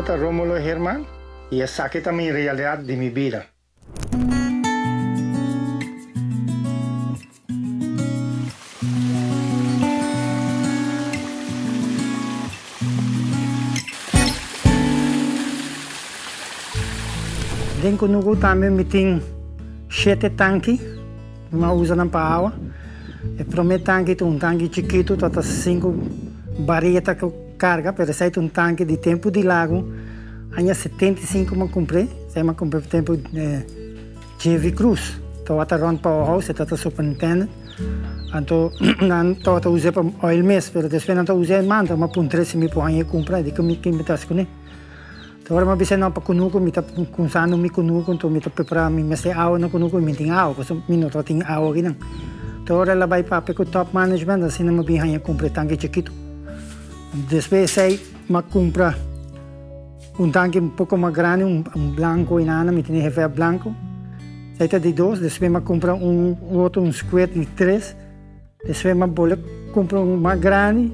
nomber ta Romulo Herman y esaki ta mi realidad di mi bida. Den kunuku tambe mi tin shete tanki mi a usa nan pa awa. E prome tanki ta un tanki chikitu ta ta sinku barieta ku karga pero esei ta un tanki di tempu di lago aña 75 mi a kumpr'é. Esei mi a kumpr'é pa tempu JV Cruz tabata rond Powerhouse e tabata superintendent anto nan tabata us'é pa oil mes pero despues nan ta us'é manta mi a puntr'é si mi por hañ'é kumpra e di ku mi kin mi ta hasi kuné. Te ora mi a bisa no pa kunuku mi ta kunsando mi kunuku anto mi ta prepara mi mester awa na kunuku y mi tin awa pasobra mi no tabatin awa akinan. Te ora el a bai papia ku top management asina mi a bin haña kumpra e tanki chikitu. Despues esei mi a kumpra un tanki un poko mas grandi un blanco inana mi tene hefe blanco esei ta di dos despues mi a kumpra un otro un squirt di tres. Despues mi a bolbe cumpra un mas grandi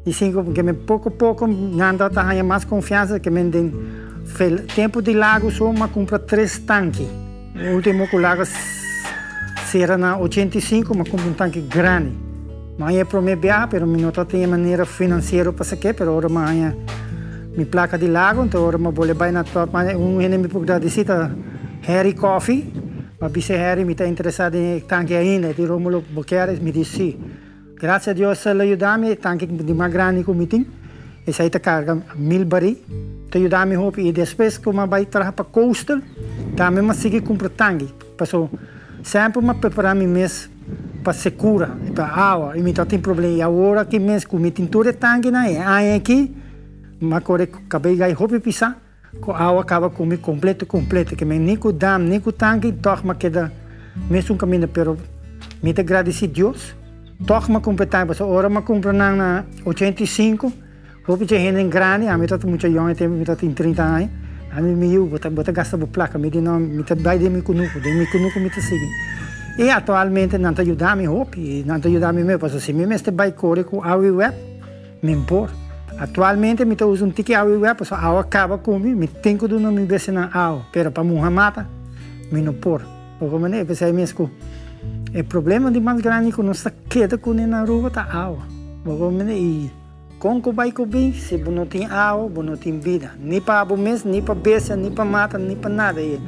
di cinco porque mi poco poco nan tabata haña mas confiansa ke men den tempo di lago so mi a cumpra tres tanki. E ultimo cu lago cera na 85 mi a cumpra un tanki grandi. Mi a haña e prome biaha pero mi no tabata tin e manera financiero pa esaki pero ora mi a haña mi placa di lago enton ora mi a bolbe bay na top un hende mi por gradeci ta Harry Coffee. Mi a bisa Harry mi ta interesá den e tanki ainda. E di Romulo, bo kier? Mi di si. Gracia a Dios el a yuda mi, e tanki di mas grandi ku mi tin. Esei ta karga mil barí. Ta yuda mi hopi. I despues ku mi a bai traha pa Coastal, tambe mi a sigui kumpra tanki. Pasobra semper mi a prepará mi mes pa sekura, pa awa, i mi ta tin problema. I awor aki mes ku mi tin tur e tankinan, e aña aki mi a kore kabei gai hopi pisá. Ku awa kaba ku mi kompleto kompleto ke men ni ku dam ni ku tanki tòg m'a keda mesun kaminda pero mi ta gradisí Dios tòg m'a kumpra tanki pasobra ora m'a kumpra nan na 85 hopi dje hende grandi ami tabata mucha yòn e tempu mi tabatin 30 aña ami mi yu bo ta bo ta gasta bo plaka mi di no mi ta bai den mi kunuku den mi kunuku mi ta sigui i aktualmente nan ta yuda mi hopi nan ta yuda mi pasobra si mi mester bai kore ku awa i wèp Mi por. Actualmente mi ta usa un tiki awa i web pasobra awa caba cu mi, mi tin cu duna mi bestianan awa, pero pa muha mata mi no por. Por manera p'esei mes cu e problema di mas grandi cu nos ta keda cune na Aruba ta awa. Por manera y con cu bay cu bin si bo no tin awa bo no tin bida, ni pa abo mes, ni pa bestia, ni pa mata, ni pa nada. Y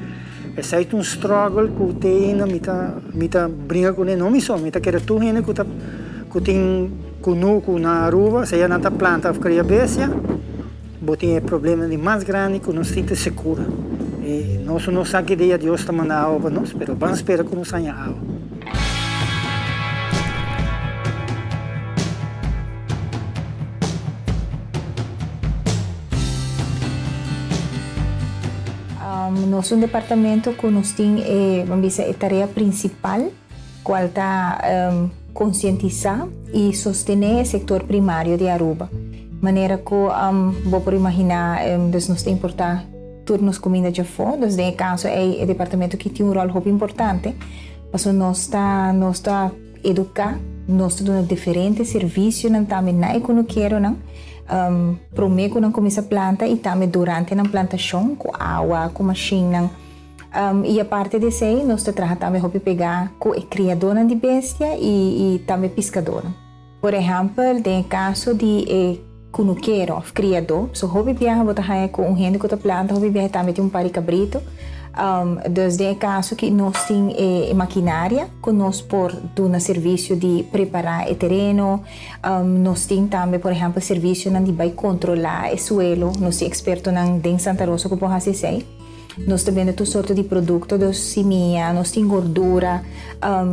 esei ta un struggle cu te ainda mi ta mi ta bringa cune, no mi so, mi ta kere tur hende cu ta cu tin. Kunuku na Aruba, sea nan ta planta of kria bestia, bo tin e problema di mas grandi ku nos tin ta sekura. I nos no sa ki dia Dios ta manda awa pa nos, pero ban spera ku nos haña awa. Nos un departamento ku nos tin e, ban bisa, e tarea prinsipal. Cual ta concientisa y sostene e sector primario di Aruba. Manera cu bo por imagina, dus nos ta importa tur nos cuminda djafo, dus den e caso ey e departamento aki tin un rol hopi importante, pasobra nos ta nos ta educa, nos ta duna diferente servicionan tambe na e cunukeronan, prome cu nan cuminsa planta y tambe durante nan plantacion cu awa, cu machinnan. I aparte di esei nos ta traha tambe hopi pegá ku e kriadónan di bestia i tambe piskadónan. Por ehèmpel, den e kaso di e kunukero òf kriadó, so hopi biaha bo ta haña ku un hende ku ta planta hopi biaha tambe tin un par di kabritu. Dus den e kaso ki nos tin e makinaria ku nos por duna servisio di prepará e tereno, nos tin tambe por ehèmpel servisionan di bai kontrolá e suelo, nos tin ekspertonan den Santa Rosa ku por hasi esei. Nos ta bende tur sorto di produkto, dus simia, nos tin gordura,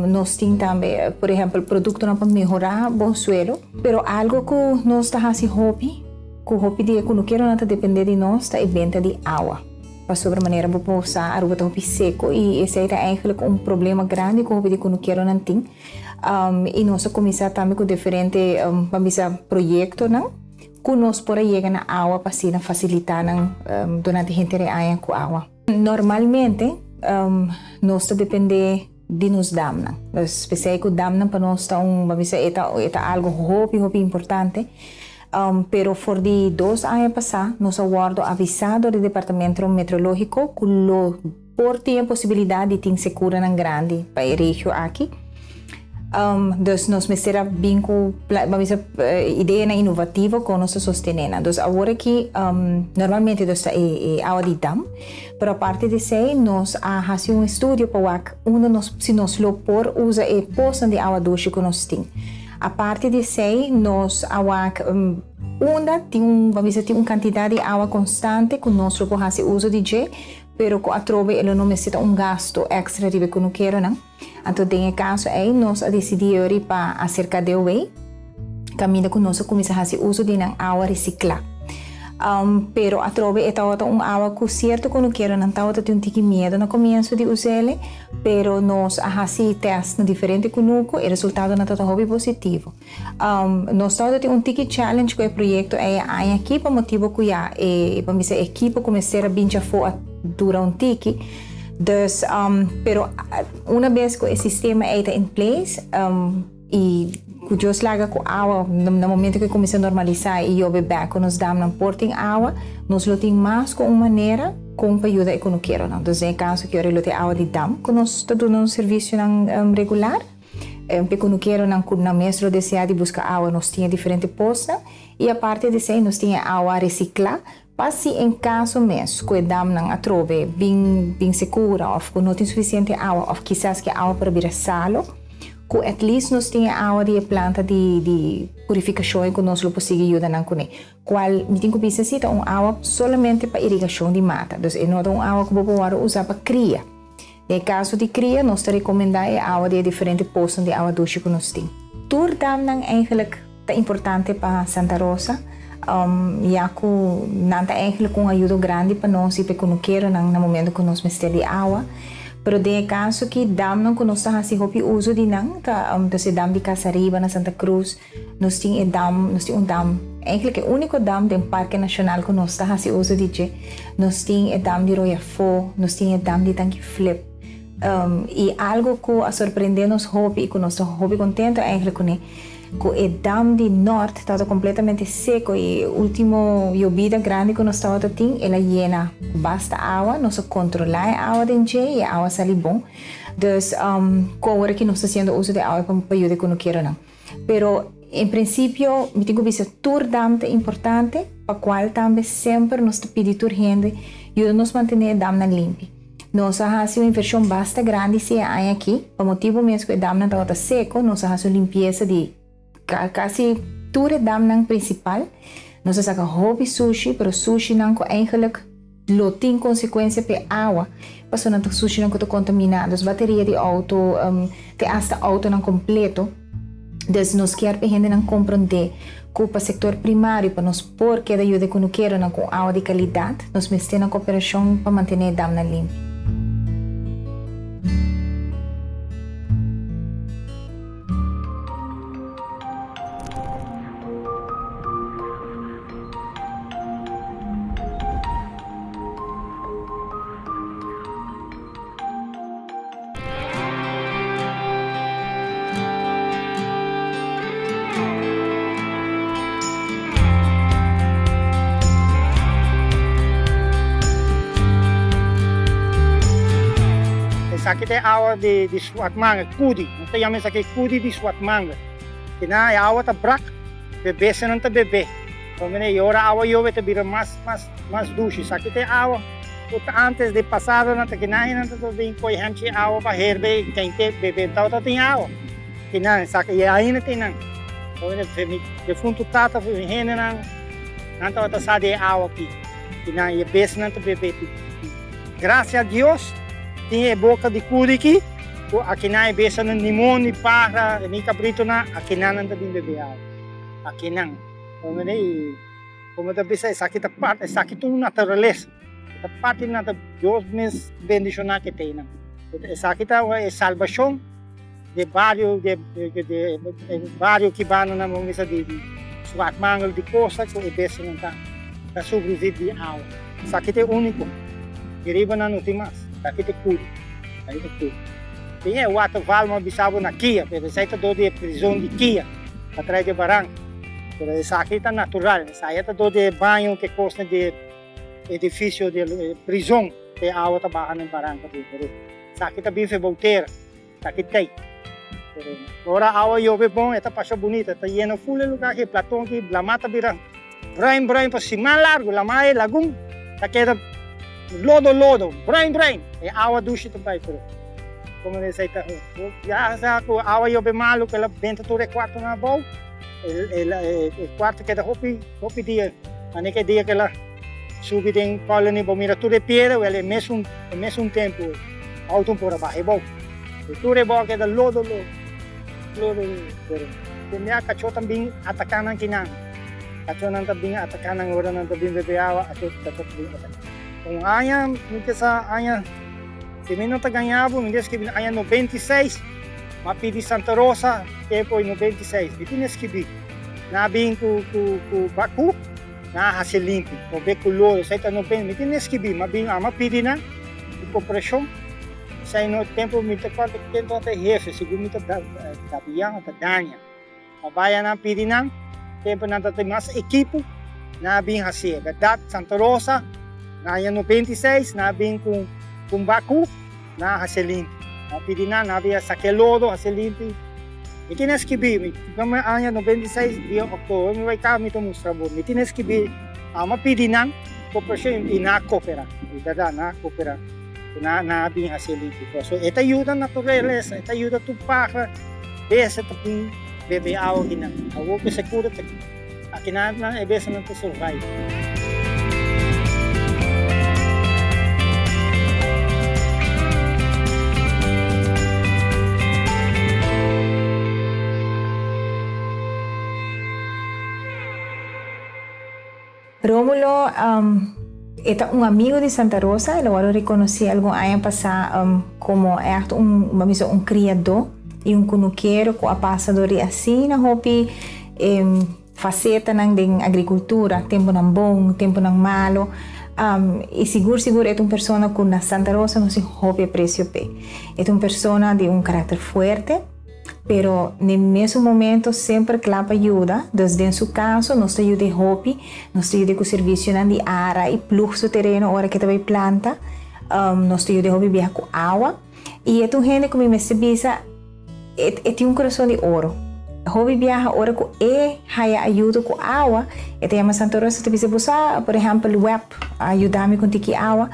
nos tin tambe, por ehempel, produktonan pa mehorá bo suelo. Pero algo ku nos ta hasi hopi, ku hopi di e kunukeronan ta dependé di nos, ta e benta di awa. Pasobra manera bo por sa, Aruba ta hopi seko i esei ta eigenlijk un problema grandi ku hopi di kunukeronan tin. I nos a kuminsá tambe ku diferente, ban bisa, proyektonan. Ku nos por a yega na awa pa asina fasilitá nan durante henter e aña ku awa. Normalmente nos ta dependé di nos damnan. Spesial ku damnan pa nos ta un, bo a bisa e ta e ta algu hopi hopi importante. Pero for di 2 aña pasá nos a wòrdu avisá dor di Departamento Meteorológiko ku lo por tin e posibilidat di tin sekuranan grandi pa e regio aki. Dus nos mester a bin ku ban bisa ideanan inovativo kon nos ta sostené nan. Dus awor aki normalmente nos ta e awa di dam, pero aparte di esei nos a hasi un estudio pa wak unda nos si nos lo por usa e posnan di awa dushi ku nos tin. Aparte di esei nos a wak unda tin un ban bisa tin un kantidat di awa konstante ku nos lo por hasi uso di dje, pero ku atrobe e lo no mester ta un gasto èkstra riba e kunukeronan. Anto den e kaso ei nos a disidí yori pa aserká DOW, kaminda ku nos a kuminsá hasi uso di nan awa resiklá. Pero atrobe e tabata un awa ku sierto kunukeronan tabata tin un tiki miedu na komienso di us'el, pero nos a hasi tèst na diferente kunuku, e resultadonan tabata hopi positivo. Nos tabata tin un tiki challenge ku e proyekto ei e aña aki pa motibu ku ya e pa bisa e ekipo ku mester a binchi afó a dura un tiki. Dus pero una bes ku e sistema ei ta in place i ku Dios laga ku awa na momento ku e kuminsá normalisá i yobe bèk ku nos damnan por tin awa, nos lo tin mas ku un manera kon pa yuda e kunukeronan. Dus den e kaso ki ora lo tin awa di dam ku nos ta duna nos servisionan regular. P'e kunukeronan ku nan mes lo deseá di buska awa nos tin e diferente posnan i aparte di esei nos tin e awa resiklá pa si en kaso mes ku e damnan atrobe bin bin sekura òf ku no tin sufisiente awa òf kisas ku e awa por a bira salo ku at least nos tin e awa di e planta di di purifikashon i ku nos lo por sigui yuda nan kuné. Kual mi tin ku bisa si ta un awa solamente pa irigashon di mata dus e no ta un awa ku bo por wòrdu usá pa kria. Den e kaso di kria nos ta rekomendá e awa di e diferente posnan di awa dushi ku nos tin. Tur damnan eigenlijk ta importante pa Santa Rosa, ya ku nan ta eigenlijk un ayudo grandi pa nos i pa e kunukeronan na momento ku nos mester di awa. Pero den e kaso aki damnan ku nos ta hasi hopi uso di nan ta e dam di Casariba na Santa Cruz, Nos tin e dam, nos tin un dam, eigenlijk e úniko dam den Parke Nashonal ku nos ta hasi uso di dje. Nos tin e dam di Royafó, nos tin e dam di Tanki Flip. I algu ku a sorprendé nos hopi i ku nos ta hopi kontentu eigenlijk kuné, ku e dam di Nort tabata kompletamente seko i e último yobida grandi ku nos tabata tin, el a yena ku basta awa, nos a kontrolá e awa den dje i e awa a sali bon. Dus, ku awor aki nos ta hasiendo uso di awa pa yuda e kunukeronan. Pero en principio mi tin cu bisa tur dam ta importante, pa cual tambe semper nos ta pidi tur hende yuda nos mantene e damnan limpi. Nos a haci un inversion basta grandi si e aña aki, pa motibo mes cu e damnan tabata seco, nos a haci un limpieza di casi tur e damnan principal. Nos a saca hopi sushi, pero sushinan cu eigenlijk Lo tin konsekuensia p'e awa, pasobra nan ta sushinan ku ta kontaminá, dus bateria di outo, te asta outonan kompleto. Dus nos kier p'e hendenan komprondé ku pa sektor primario, pa nos por keda yuda e kunukeronan ku un awa di kalidat, nos mester nan koperashon pa mantené e damnan limpi. Esaki ta e awa di Swatmanga, Kudi. Nos ta yama esaki Kudi di Swatmanga. Kinan e awa ta brak, bebesenan ta bebe. Homene, y ora awa yobe ta bira mas, mas, mas dushi. Esaki ta e awa cu ta antes di pasado nan ta kinan nan ta bin coy hemchi awa pa herbe y kente bebe. Tabata tin awa kinan, esaki, y ainda tin nan. Homene, fe mi defunto tata, fe mi hendenan, nan tabata sa di e awa aki. Kinan, y e besnan ta bebe. Gracia a Dios tin e boca di curi aki, cu akinan e besnan ni mon, ni paha, ni cabritonan, akinan nan ta bin bebe awa. Akinan. Hombre, y como ta bisa, esaki ta parte, esaki ta un naturalesa. Ta parte di nata, Dios mes bendiciona ke teinan. Esaki ta e salvacion de bario, de, de, de, de bario kibano nan bo bisa di, di Swartmangel, di costa cu e bestianan ta, ta sobrevivi di awa. Esaki ta e unico. Di riba nan no tin mas. Esaki ta curi. Esaki ta curi. Tin e waterval mo bisa bo na Kia, pero esaki ta door di e prison di Kia, patras di e baranca. Pero esaki ta natural, esaki ta door di baño ku kos di edifisio di prizòn, ku awa ta baha na baranka. Pero esaki ta bife boutera, esaki tei. Pero ora awa yobe bon, e ta pasa bunita, ta yena full e lugá aki, platon aki, laman ta bira bruin bruin pa siman largu, laman e lagun ta keda lodo lodo, bruin bruin, e awa dushi ta bai pero komo esei ta ya sa ku awa yobe malu ku el a benta tur e kuartonan abou, e kuarto keda hopi hopi dia, manera ku e dia ku el a subi den colony bo mira tur e piedra wel e mesun e mesun tempu auto por a baha abou, e tur e bou a keda lodo lodo lodo lodo pero tendria kachó ta bin ataká nan kinan. Kachónan ta bin ataká nan ora nan ta bin bebe awa, kachó ta bin ataká. Un aña, mi ke sa aña, si mi no ta gaña bo, mi ta skibi na aña 96, mi a pidi Santa Rosa tempu 96, mi tin skibi. Nan a bin ku ku ku baku, nan a hasi limpi, bo be ku lodo, esei ta no ben, mi tin skibi, mi a bin, ami a pidi nan ku koperashon, esei no tempu mi ta kòrda ken tabata e hefe, segun mi ta Dabian o ta Dania. A baya nan pidi nan, tempu nan ta tin mas ekipo, nan a bin hasié. Bèrdat, Santa Rosa, na aña 96, nan a bin ku un baku, nan a hasié limpi. Nan a pidi nan, nan a bin a saká e lodo, hasié limpi. Mi tin a skibí, mi na aña 96, dia òktober, mi bai kaba mi ta mustra bo. Mi tin a skibí, amo a pidi nan koperashon i nan a koperá. Di bèrdat, nan a koperá. Nan a bin hasié limpi. Pasobra e ta yuda naturalesa, e ta yuda tur paha. Bese ta bin bebe awa akinan. Awor ku sekura ta akinan nan e besenan ta survive. Romulo e ta un amigo di Santa Rosa, el a wòrdu rekonosí algun aña pasá komo ègt un, bo a bisa un kriadó i un kunukero ku a pasa dor di asina hopi fasetanan den agrikultura, tempunan bon, tempunan malu, i sigur sigur e ta un persona ku na Santa Rosa nos tin hopi apresio p'e. E ta un persona di un karakter fuerte. Pero n'e mesun momento semper kla pa yuda, dus den su kaso nos ta yud'é hopi, nos ta yud'é ku servisionan di ara i plug su tereno ora ke ta bai planta, nos ta yud'é hopi biaha ku awa. I e ta un hende ku mi mester bisa e tin un kurason di oro. Hopi biaha ora ku e haya ayudo ku awa, e ta yama Santa Rosa, e ta bisa bo sa por ehèmpel wèp a yuda mi ku un tiki awa,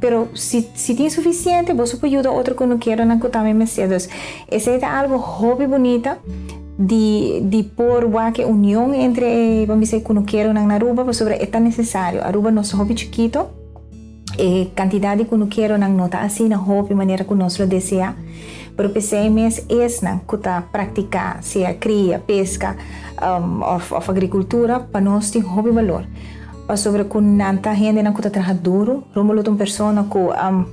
pero si si tin sufisiente boso por yuda otro kunukeronan ku tambe mester. Dus esei ta algu hopi bunita di di por wak e union entre e ban bisa e kunukeronan na Aruba pasobra e ta nesesario. Aruba nos ta hopi chikito, e kantidat di kunukeronan no ta asina hopi manera ku nos lo desea, pero p'esei mes esnan ku ta praktiká sea kria, peska òf òf agrikultura pa nos tin hopi balor. Pasobra ku nan ta hendenan ku ta traha duru. Romulo ta un persona ku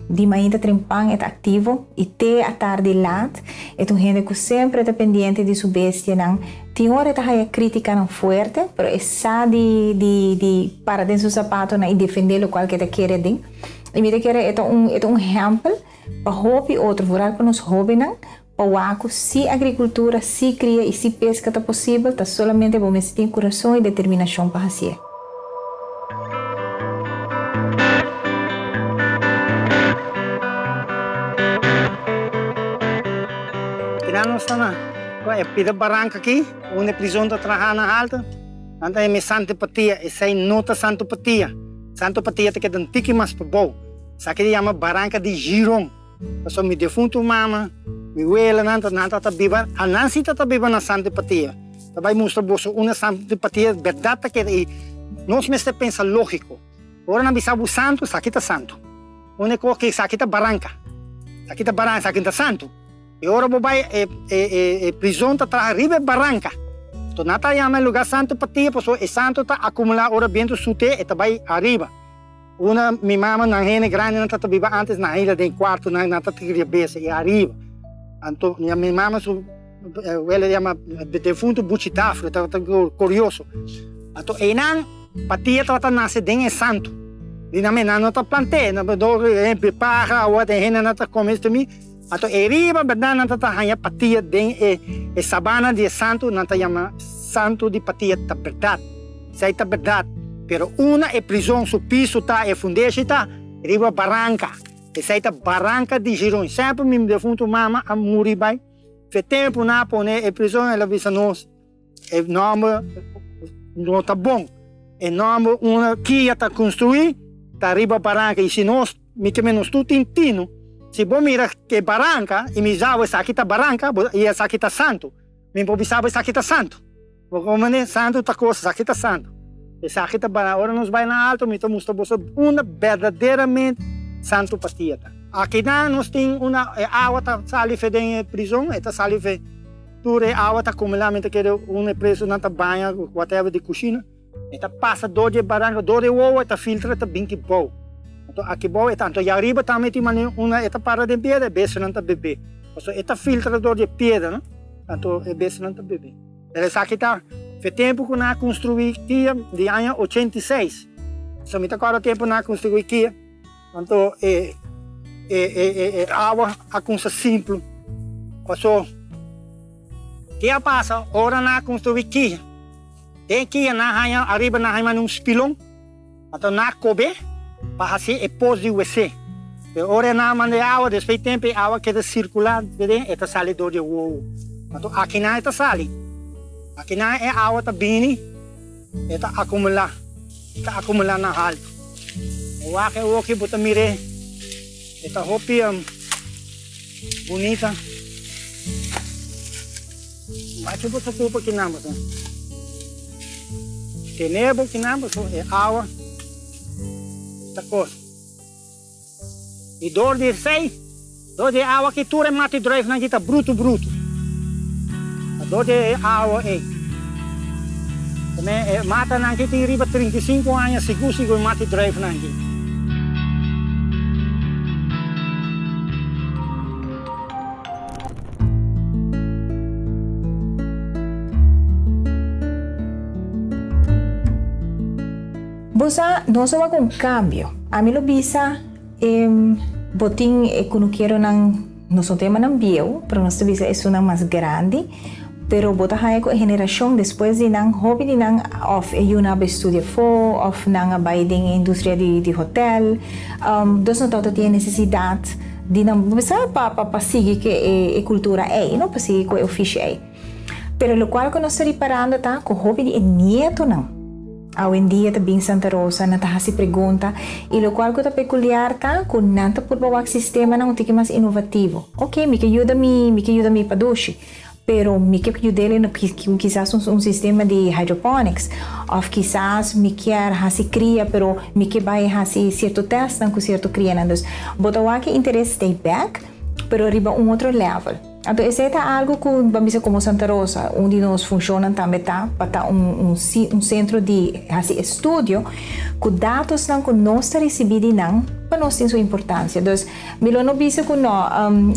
di mainta trempan e ta aktivo i te atardi lat. E ta un hende ku semper e ta pendiente di su bestianan. Tin ora e ta haya kritikanan fuerte, pero e sa di di di para den su sapatonan i defendé lokual ku e ta kere aden. I mi ta kere e ta un e ta un ehèmpel pa hopi otro, vooral pa nos hóbennan, Pa wak ku si agrikultura, si kria i si peska ta posibel, ta solamente bo mester tin kurason i determinashon pa hasié. Kina nos ta na e pida baranka aki, unda e prizon ta traha na haltu, nan ta yama e Santo Patia, esei no ta Santo Patia, Santo Patia ta keda un tiki mas pabou, esaki ta yama baranka di Giron. Pasobra mi defuntu mama, mi welanan ta nan ta biba, anan si ta ta biba na Santa Patia. Ta bai mustra boso unda Santa Patia bèrdat ta keda i nos mester pensa lógiko. Ora nan bisa bo santu, esaki ta santu. Úniko ke esaki ta baranka. Esaki ta baranka, esaki ta santu. E ora bo bai e e e prizon ta traha riba e baranka. Enton nan ta yama e lugá Santa Patia pasobra e santu ta akumulá ora bientu sut'é e ta bai ariba. Una mi mama nan hende grandi nan ta biba antes nan hila den cuarto nan nan ta tira besa y ariba anto mi mama su wela yama defunto Buchi Dafro tabata curioso anto eynan patia tabata nace den e santo di nan nan no ta plante paha awa den hende nan ta come esto mi anto eyriba berdad nan ta haya patia den e sabana di e santo nan ta yama. Santu di Patia ta bèrdat. Esei ta bèrdat. Pero una e prizon su piso ta, e fundeshi ta, riba baranka. Esei ta baranka di Giron. Semper mi defuntu mama a muri bai. Fe tempu nan a pone e prizon el a bisa nos e nòmber no ta bon. E nòmber unda kia ta konstruí ta riba baranka i si nos mi ke men nos tur tin tinu si bo mira e baranka i mi sa bo esaki ta baranka i esaki ta santu mi por bisa bo esaki ta santu. Bo komprende? Santu ta kos esaki ta santu esaki ta baranka. Ora nos bai na alto mi ta mustra boso unda berdaderamente santu patia ta. Akinan nos tin una e awa ta sali fe den e prizon e ta sali fe. Tur e awa ta kumulá, mi ta kere un e presonan ta baña ku whatever di kushina. E ta pasa dor di e baranka, dor di e wowo e ta filtra e ta bin ki bou. Anto aki bou e ta, anto ya riba tambe tin manera unda e ta para den piedra e bestianan ta bebe. Pasobra e ta filtra dor di e piedra no, anto e bestianan ta bebe. Pero esaki ta fe tempu ku nan a konstruí kia di aña 86. So mi ta kòrda tempu nan a konstruí kia. Anto e e e e awa a kumsa simplu. Paso, ke a pasa ora nan a konstruí kia? Den kia nan haña ariba nan haña manda un spilon, anto nan a kob'é pa hasi e pos di wc. Pero ora nan a manda e awa, despues di tempu e awa keda sirkulá den, e ta sali dor di e wowo. Anto akinan e ta sali. Akinan e awa ta bini. E ta akumulá, e ta akumulá na haltu. E wak e oki bo ta mir'é, e ta hopi bunita. Wak bo ta kupa kinan bo ta tene bo kinan bo e awa ta kos. I dor di esei, dor di e awa aki tur e mati druifnan aki ta brutu brutu. Ta dor di e awa ei. Tambe e matanan aki tin riba 35 aña sigur sigur e mati druifnan aki. Bo sa, nos a wak un kambio. Ami lo bisa e bo tin e kunukeronan, nos no ta yama nan bieu, pero nos ta bisa esunnan mas grandi, pero bo ta haña ku e generashon despues di nan, hopi di nan òf e yunan a bai studia afó òf nan a bai den e industria di hotèl. Dus no tabata tin e nesesidat di nan, bo sa, pa pa sigui ku e kultura ei, no, pa sigui ku e ofishi ei. Pero lokual ku nos ta riparando ta ku hopi di e nietonan awendia ta bin Santa Rosa, nan ta hasi pregunta i lokual ku ta pekuliar ta ku nan ta purba wak sistemanan un tiki mas inovativo. Oke, mi ke yuda mi, mi ke yuda mi padushi, pero mi ke yud'el en kisas un sistema di hydroponics òf kisas mi kier hasi kria pero mi ke bai hasi sierto tèstnan ku sierto krianan. Dus bo ta wak e interes stay bèk pero riba un otro level. Anto esei ta algu ku ban bisa komo Santa Rosa, un di nos funshonnan tambe ta pa ta un un un sentro di hasi estudio ku datosnan ku nos ta risibí di nan pa nos tin su importansia. Dus mi lo no bisa ku no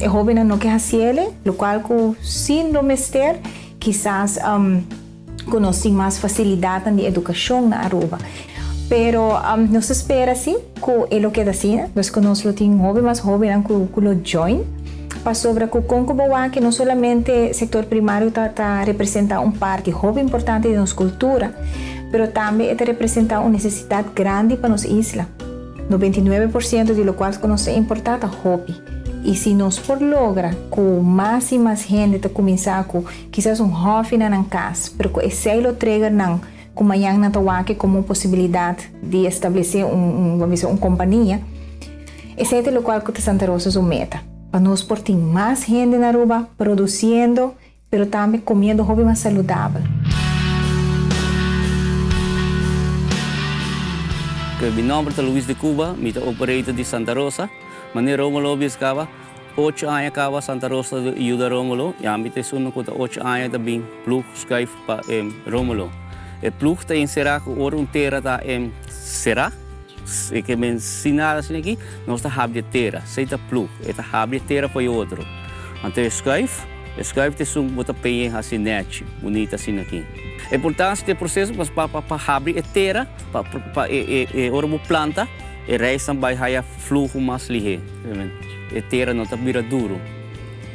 e hóbennan no ke hasiele, lokual ku si lo mester kisas ku nos tin mas fasilidatnan di edukashon na Aruba. Pero nos ta spera si ku e lo keda asina, dus ku nos lo tin hopi mas hóbennan ku ku lo join, pasobra ku kon ku bo wak no solamente sektor primario ta ta representá un parti hopi importante di nos kultura, pero tambe e ta representá un nesesidat grandi pa nos isla. 99% di lokual ku nos ta importá ta hopi. I si nos por logra ku mas i mas hende ta kuminsá ku Kisas un hòfi na nan kas, pero ku esei lo trigger nan ku mañan nan ta wak komo un posibilidat di establesé un, un, bo bisa, un kompania. Esei ta lokual ku ta Santa Rosa su meta, pa nos por tin mas hende na Aruba produsiendo, pero tambe komiendo hopi mas saludabel. Mi nomber ta Luis de Cuba, mi ta operator di Santa Rosa. Manera Romulo a bisa caba, Ocho aña caba Santa Rosa di yuda Romulo y ami ta esun cu ta ocho aña ta bin ploeg schuif pa e Romulo. E ploeg ta encera cu ora un tera ta cera, e ke men sin nada asina aki, nos ta habri e tera, esey ta ploeg, e ta habri e tera pa e otro. Anto e schuif, e schuif ta esun cu bo ta peña haci nechi, bunita asina aki. E importancia di e proceso pa pa habri e tera pa pa e ora bo planta e reisnan bay haya fluho mas lihe. E tera no ta bira duru.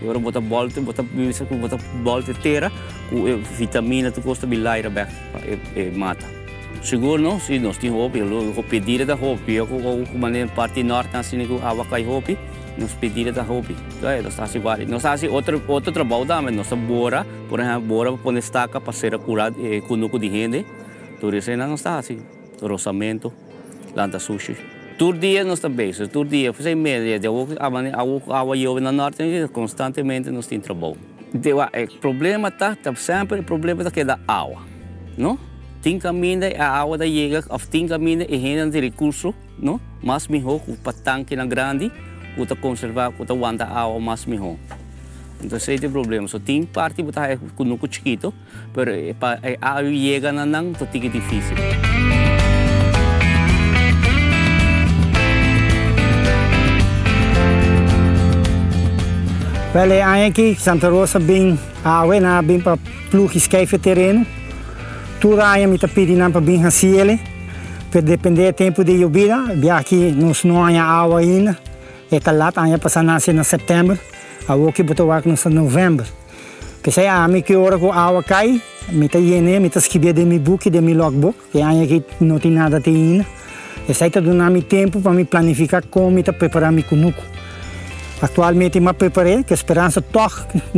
I ora bo ta bòlta, bo ta bisa ku bo ta bòlta e tera Ku e vitamina tur kos ta bin laira bek pa e mata. Sigur no, si nos tin hopi, pedida ta hopi, pia ku ku manera parti norte asina ku awa kai hopi, nos pedida ta hopi. Nos ta hasi vari, nos ta hasi otro otro trabou tambe, nos ta bora, por ehempel bora pa pone staka pa sera kura e kunuku di hende, tur eseinan nos ta hasi, rosamento, lanta sushi. Tur dia nos ta bezig, tur dia, seis media, di awor ku awa yobe na norte konstantemente nos tin trabou. Dewa e problema ta, ta semper e problema ta keda awa, no? Tin kaminda e awa ta yega of tin kaminda e hendenan tin rekurso, no? Mas mihó ku pa tankinan grandi ku ta konservá, ku ta wanta awa mas mihó. Entonces esei ta e problema. So tin parti bo ta haya kunuku chikito, pero pa e awa yega na nan ta tiki difísil. Wel e aña aki Santa Rosa bin awe, nan a bin pa plug y skyf e tereno. Tur aña mi ta pidi nan pa bin haci ele, pero depende e tempo di yobida, bia aki nos no haña awa ainda, e ta lat, aña pasa nan haci na september, awoki bo ta wak nos ta november. P'esei ami ki ora ku awa kai, mi ta yen'é, mi ta skibié den mi buki, den mi logbook. E aña aki no tin nada te ainda. Esei ta duna mi tempu pa mi planifiká kon mi ta prepará mi kunuku. Aktualmente mi a prepar'é ku e speransa tòg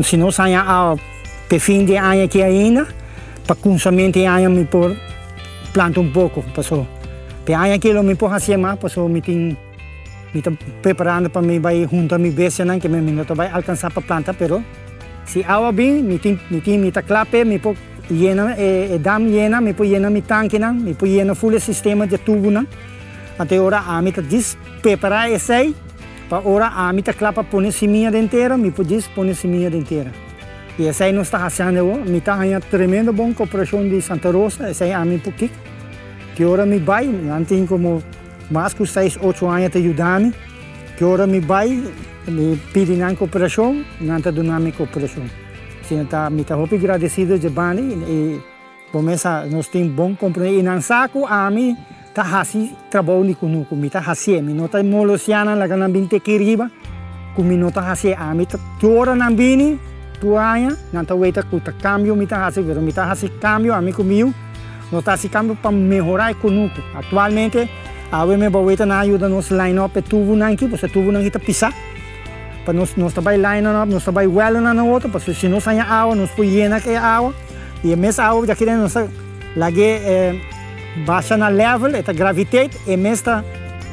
si nos haña awa p'e fin di e aña aki ainda, pa kunsamentu e aña mi por planta un poko. Pasobra p'e aña aki lo mi por hasié mas pasobra mi tin. Mi ta preparando pa mi bai hunta mi bestianan ke mi no ta bai alkansá pa planta pero si awa bin mi tin mi tin mi ta kla p'e mi por yena e dam yena mi por yena mi tankinan mi por yena ful e sistema di e tubunan anto e ora ami ta djis prepará esei pa ora ami ta kla pa pone simia den tera mi por djis pone simia den tera i esei nos ta hasiando awor mi ta haña tremendo bon koperashon di Santa Rosa esei ami por kik ki ora mi bai nan tin komo Mas ku seis ocho aña ta yuda mi. Ki ora mi bai, mi pidi nan koperashon, nan ta duna mi koperashon. Asina ta, mi ta hopi gradesido dje banda i bo mes sa nos tin bon komprondé i nan sa ku ami ta hasi trabou di kunuku, mi ta hasié, mi no ta molostia nan laga nan bin teki riba ku mi no ta hasié. Ami ta, ki ora nan bini tur aña nan ta weta ku ta kambio mi ta hasi, pero mi ta hasi kambio ami ku mi yu. Nos ta hasi kambio pa mehorá e kunuku. Aktualmente, awe me baweta nan a yuda nos line up e tubunan aki, pasobra e tubunan aki ta pisá. Pa nos, nos ta bai line nan up, nos ta bai wèldo nan na otro, pasobra si nos haña awa, nos por yena ku e awa, i e mes awa djaki den nos ta lag'é basha na level, e ta gravitate, e mes ta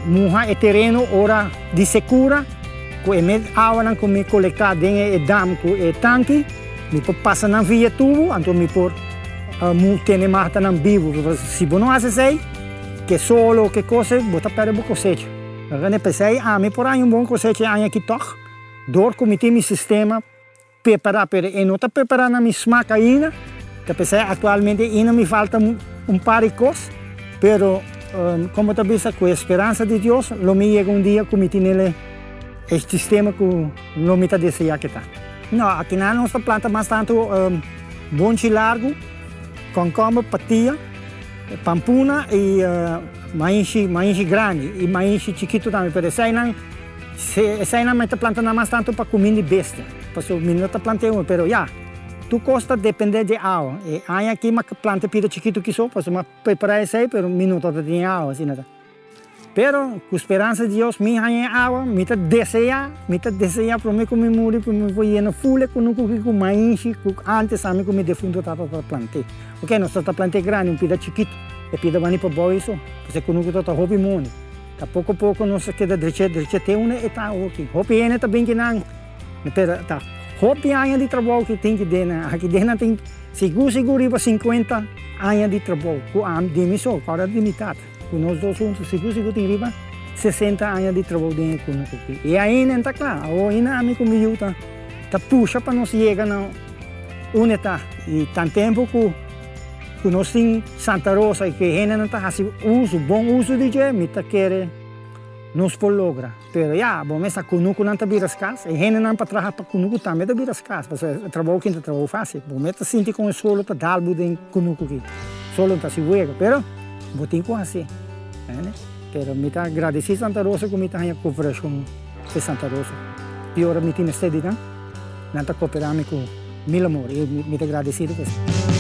muha e tereno ora di sekura, ku e mes awanan ku mi kolektá den e dam ku e tanki, Mi por pasa nan via tubo, anto mi por tene matanan bibu. Si bo no hasi esei, ke solo o ke kos, bo ta pèrdè bo kosecha. Rene, P'esei ami por haña un bon kosecha e aña aki tòg, dor ku mi tin mi sistema prepará, pero e no ta prepará na mi smak ainda. Ta p'esei aktualmente ainda mi falta un par di kos, pero komo ta bisa, ku e speransa di Dios lo mi yega un dia ku mi tin e sistema ku lo mi ta deseá ke ta. No, akinan nos ta planta mas tantu bonchi largu, kònkòmber, patia, pampuna i maishi, maishi grandi i maishi chikitu tambe. Pero eseinan, eseinan mi ta planta nan mas tantu pa kuminda di bestia, pasobra mi no ta planta e pero ya, tur kos ta depende di awa. E aña aki mi a planta pida chikitu kiso, pasobra mi a prepara esei, pero mi no tabata tin awa, asina ta. Pero cu speransa di Dios mi haña e awa, mi ta desea, mi ta desea prome cu mi muri cu mi por yena ful e cunucu aki cu mainshi cu antes ami cu mi defunto tata ta plante. Ok, nos ta ta plante grandi, un pida chikito, e pida bani pa bou eso, pues e cunucu ta ta hopi moni. Ta poco poco nos a keda dreche dreche te unda e ta awoki. Hopi hende ta bin kinan, pero ta hopi aña di trabou ki tin ki den aki den nan tin sigur sigur riba cincuenta aña di trabou cu ami di mi so, cu ora di mi tata. Ku nos dos huntu sigur sigur tin riba sesenta aña di trabou den e kunuku aki. I ainda no ta kla. Awor ainda ami ku mi yu ta ta pusha pa nos yega na unda e ta. I tan tempu ku ku nos tin Santa Rosa i ku e hendenan ta hasi uso, bon uso di dje, mi ta kere nos por logra. Pero ya, bo mes sa kunukunan ta bira skas, e hendenan pa traha pa kunuku tambe ta bira skas, pasobra e trabou aki no ta trabou fásil. Bo mes ta sinti kon e solo ta dal bo den kunuku aki. Solo no ta hasi wega, pero bo tin ku hasi. Entiende? Pero mi ta gradesí Santa Rosa ku mi ta haña koperashon di Santa Rosa. I ora mi tin mester di nan, nan ta koperá mi ku. Mil amor i mi ta gradesido ku esei.